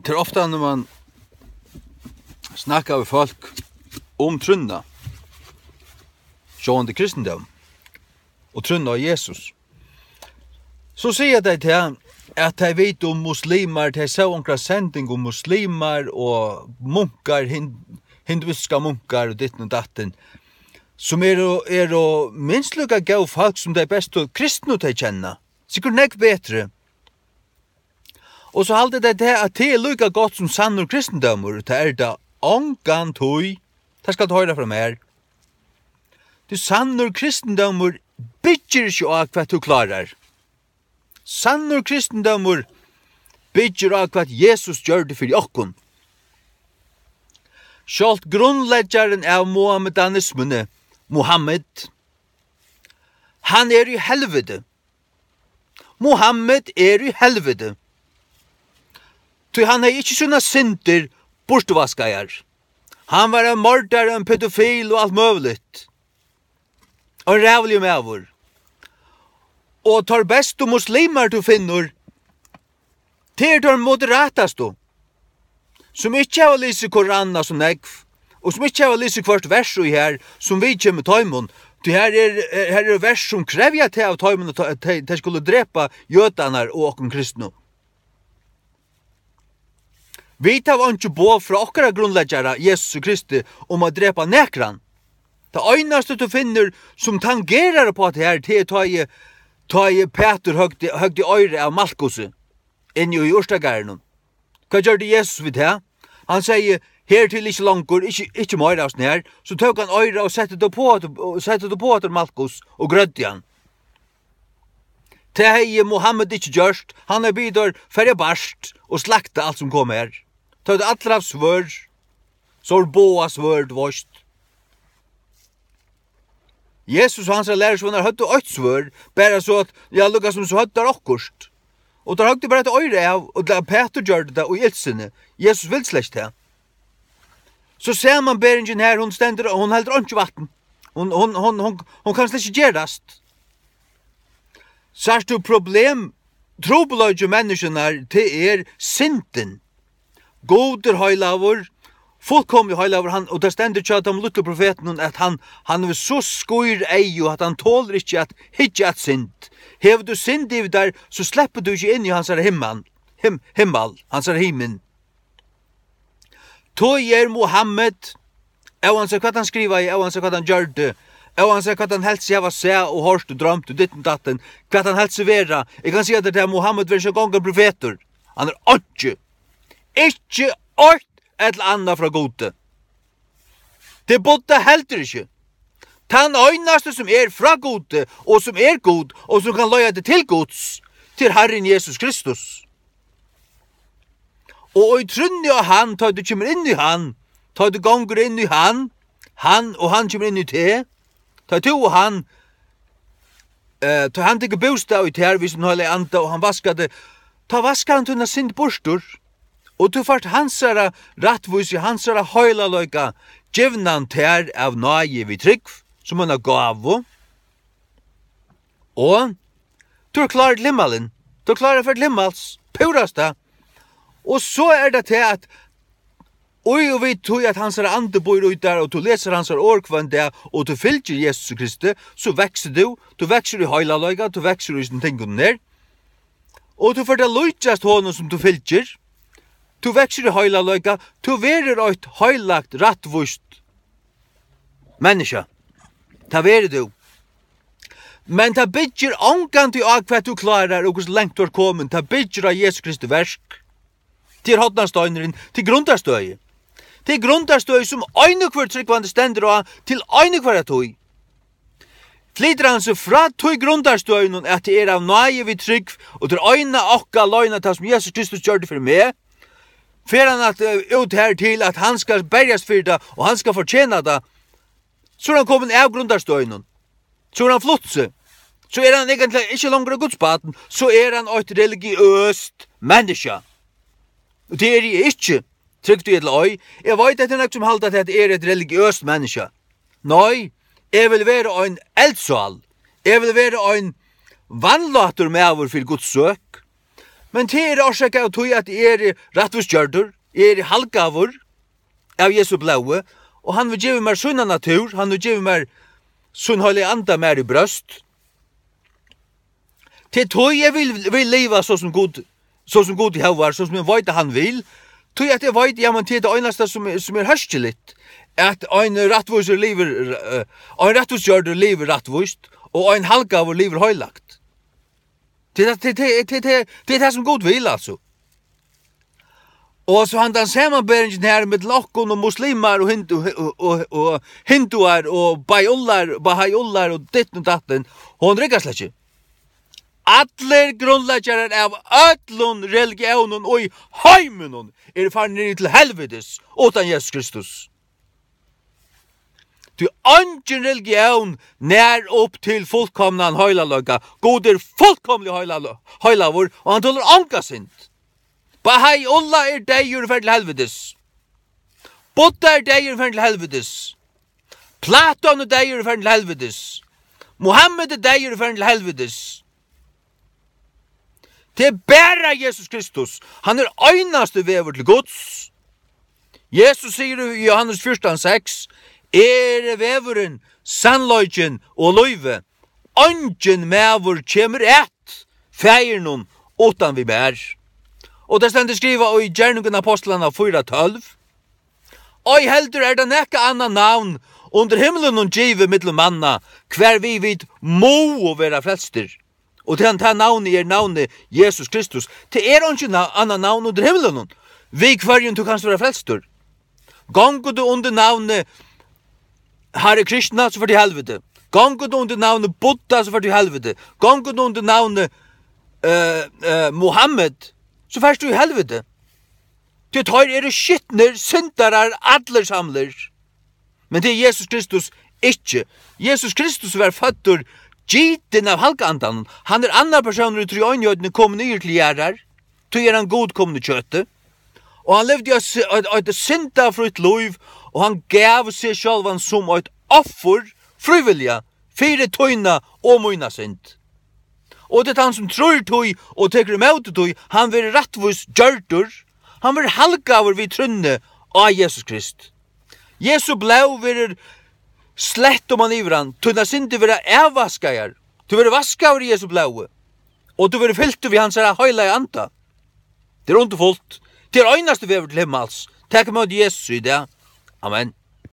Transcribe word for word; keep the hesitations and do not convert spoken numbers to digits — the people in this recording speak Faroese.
Tað er ofta, nær man snakkar við fólk um trúnna, sjálvandi kristindóm, og trúnna á Jesus, so siga tey tað, at tey vita um muslimar, tey sóu onkra sending um muslimar og munkar, hin-, hinduistiskar munkar og ditten og datten, sum eru, eru minst líka góð fólk sum tey bestu kristnu, tey kenna. Sikkurt nógv betri. Og so halda tey tað, at tað er líka gott sum sannur kristindómur. Tað er tað ongantíð. Tað skalt tú hoyra frá mær. Tí sannur kristindómur byggir ikki á, hvat tú klárar. Sannur kristindómur byggir á, hvat Jesus gjørdi fyri okkum. Sjálvt grundleggjarin av muhammedanismuni, Muhammed, hann er í helviti. Muhammed er í helviti. Tí hann hevði ikki sínar syndir burturvaskaðar. Hann var ein mordari, ein pedofil og alt møguligt. Ein ræðuligur maður. Og teir bestu muslimar, tú finnur, tað eru teir moderatastu, sum ikki hava lisið Koranina so nógv, og sum ikki hava lisið hvørt vers í her, sum viðkemur teimum. Tí her er, her eru vers, sum krevja tað av teimum, at tey, tey skulu drepa jødarnar og okkum kristnu. Vit hava einki boð frá okkara grundleggjara, Jesusi Kristi, um at drepa nakran. Tað einasta, tú finnur, sum tangerar upp á tað her, tað er, tá ið, tá ið Pætur høgdi, høgdi oyrað av Malkusi inni í urtagarðinum. Hvat gjørdi Jesus við tað? Hann segði: "Hertil, ikki longur, ikki, ikki meira av sum her." So tók hann oyrað og setti tað upp á, og setti tað upp á aftur Malkus og grøddi hann. Tað hevði Muhammed ikki gjørt. Hann hevði biðið teir farið bart og slakta alt sum kom her. Tað høvdu allir havt svørð. So er boga svørð, tú veist. Jesus og hansara lærisveinar høvdu eitt svørð, bara so at, ja, líka sum so høvdu teir okkurt. Og teir høgdu bara eitt oyra av, og tað Pætur gjørdi tað í ilsini. Jesus vildi slett ikki tað. So samanberingin her, hon stendur, hon heldur einki vatn. Hon, hon, hon, hon, hon kann slett ikki gerast. Sært tú problem, trupulleiki menniskjunnar, tað er syndin. Gud er heilagur, fullkomiliga heilagur, hann, og tað stendur hjá teimum lítlu profetunum, at hann, hann hevur so skýr eygu, at hann tolir ikki at hyggja at synd. Hevur tú synd yvir tær, so sleppur tú ikki inn í hansara himmal, him-, himmal, hansara himin. Tí er Muhammed, óansæð hvat hann skrivaði, óansæð hvat hann gjørdi, óansæð hvat hann helt seg hava sæð og hoyrt og droymt og ditten datten, hvat hann helt seg vera, eg kann siga tær tað, Muhammed verður ikki eingong ein profetur. Hann er einki, ikki eitt ella annað frá Gudi. Tað er Buddha heldur ikki. Tann einasti, sum er frá Gudi, og sum er Gud, og sum kann leiða teg til Guds, tað er Harrin Jesus Kristus. Og í trúnni á hann, tá tú kemur inn í hann, tá tú gongur inn í hann, hann og hann kemur inn í teg, tá tú og hann, eh, tá hann tekur bústað í tær við sín heilaga anda, og hann vaskar teg, tá vaskar hann tína synd burtur, og tú fært hansara rættvísi, hansara heilagleika, givnan tær av náði við trúgv, sum eina gávu. Og tú ert klárur til himmalin. Tú ert klárur at fara til himmals. Púrasta. Og so er tað tað at í og við tí at hansara andi býr í tær, og tú lesur hansara orð hvønn dag, og tú fylgir Jesusi Kristi, so veksur tú, tú veksur í heilagleika, tú veksur í hesum tingunum her. Og tú fert at líkjast honum sum tú fylgir. Tú veksur í heilagleika, tú verður eitt heilagt, rættvíst menniskja. Tað verður tú. Men tað byggir ongantíð á, hvat tú klárar og hvussu langt tú ert komin. Tað byggir á Jesu Kristi verk. Tað er hornasteinurin, tað er grundarstøðið. Tað er grundarstøðið, sum ein og hvør trúgvandi stendur á til ein og hvørja tíð. Flytur hann seg frá tí grundarstøðinum, at tað er av náði við trúgv, og tað er eina okka leina, tað sum Jesus Kristus gjørdi fyri meg, fer hann at, eh, út her til, at hann skal berjast fyri tað, og hann skal fortjena tað, so er hann komin av grundarstøðinum. So er hann flutt seg. So er hann eigentliga ikki longur Guds barn. So er hann eitt religiøst menniskja. Og tað eri eg ikki, trúgv tí ella ei. Eg veit, at tað er nógv sum halda, at eg eri eitt religiøst menniskja. Nei, eg vil vera ein eldsál. Eg vil vera ein vanlátur maður fyri Guds søk. Men tað er orsakað av tí, at eg eri rættvísgjørdur, eg eri halgaður av Jesu blóði, og hann hevur givið mær sína natúr, hann hevur givið mær sín heilaga anda mær í bróst. Tað er tí eg vil, vil liva so sum Gud, so sum Gud hevur, so sum eg veit at hann vil. Tí at eg veit, ja, men tað er tað einasta sum er, sum er hóskiligt, at ein rættvísur livir, eh, ein rættvísgjørdur livir rættvíst, og ein halgaður livir heilagt. Tað er, tað, tað, tað, tað, tað er tað sum Gud vil, altso. Og so handan samanberingin her millum okkum og muslimar og hindu-, og, og, og hinduar og bahá'íullar, bahá'íullar og ditten og datten, hon riggar slett ikki. Allir grundleggjarar av øllum religiónum í heiminum eru farnir niður til helvitis uttan Jesus Kristus. Tí eingin religión nær upp til fullkomnan heilagleika. Gud er fullkomliga heila-, heilagur, og hann tolir onga synd. Bahá'íullah er deyður og fer til helvitis. Buddha er deyður og fer til helvitis. Platon er deyður og fer til helvitis. Muhammed er deyður og fer til helvitis. Tað er bara Jesus Kristus. Hann er einasti vegur til Guds. Jesus sigur í Jóhannes fjúrtan seks: "Eg eri vegurin, sannleikin og lívið. Eingin maður kemur at Faðirinum uttan við mær." Og tað stendur skrivað í Gerningarnar Ápostlanna fýra tólv: "Ei heldur er tað nakað annað navn undir himlinum givið millum manna, hvar við vit mugu vera frelstir." Og tað, tað navnið er navnið Jesus Kristus. Tað er einki na-, annað navn undir himlinum, við hvørjum tú kanst vera frelstur. Gongur tú undir navni Hare Krishna, so fer tú í helviti. Gongur tú undir navni Buddha, so fer tú í helviti. Gongur tú undir navni, eh, eh, Muhammed, so fert tú í helviti. Tí teir eru skitnir, syndarar, allir samlir. Men tað er Jesus Kristus ikki. Jesus Kristus var føddur gitin av Halga Andanum. Hann er annar persónur í Tríeinheitinni, komin niður til jarðar. Tí er hann Gud komin í kjøti. Og hann livdi eitt, eitt, eitt syndafrítt lív, og hann gav seg sjálvan sum eitt offur, frívilliga, fyri tína og mína synd. Og tað er tann, sum trýr tí og tekur ímóti tí, hann verður rættvísgjørdur, hann verður halgaður við trúnni á Jesus Krist. Jesu blóð verður slett um hann yvir hann, tínar syndir verða avvaskaðar. Tú verður vaskaður í Jesu blóði, og tú verður fyltur við hansara heilaga anda. Tað er undurfult. Tað er einasti vegur til himmals. Tak ímóti Jesus í dag. Amen.